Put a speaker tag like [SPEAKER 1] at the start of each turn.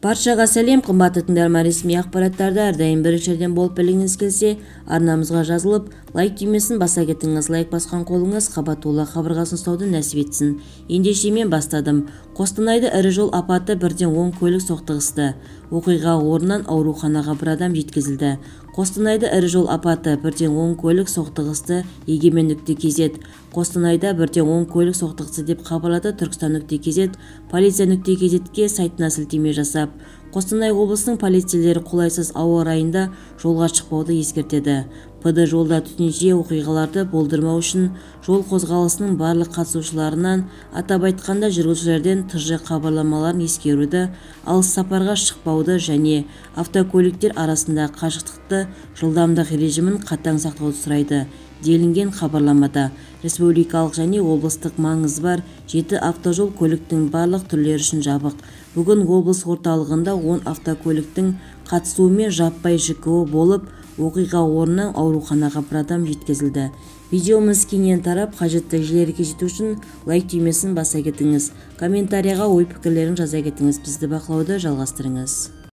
[SPEAKER 1] Баршаға сәлем, қымбатты тыңдарман! Ресми ақпараттарды әрдайым біріншілерден болып білгіңіз келсе, арнамызға жазылып, лайк түймесін баса кетіңіз. Лайк басқан қолыңыз қабат қабырғасын ұстауды нәсіп етсін. Ендеше мен бастадым. Қостанайда ірі жол апаты, бірден 10 көлік соқтығысты. Оқиға орнынан ауруханаға бір адам жеткізілді. Қостанайда ірі жол апаты, бірден 10 көлік соқтығысты. Егемен.kz. Қостанайда бірден 10 көлік соқтығысты деп хабарлады Түркістан.kz Полиция.kz-ке сайтына сілтеме жасап. Қостанай облысының полицейлері қолайсыз ауа райында жолға шықпауды ескертеді. ПД жолда төтенше оқиғаларды болдырмау үшін жол қозғалысының барлық қатысушыларынан, атап айтқанда жүргізушілерден ТЖ хабарламаларын ескеруді, алыс сапарға шықпауды және автокөліктер арасындағы қашықтықты, жылдамдық режимін қатаң сақтауды сұрайды, делінген хабарламада. Республикалық және облыстық маңызы бар жеті автожол көліктің барлық түрлері үшін жабық. Бүгін облыс орталығында 10 автокөліктің қатысуымен жаппай ЖКО болып, оқиға орнынан ауруханаға бір адам жеткізілді. Видеомыз кеңінен тарап, қажетті жерлерге жету үшін лайк түймесін баса кетіңіз. Комментарияға ой-пікірлерін жаза кетіңіз. Бізді бақылауды жалғастырыңыз.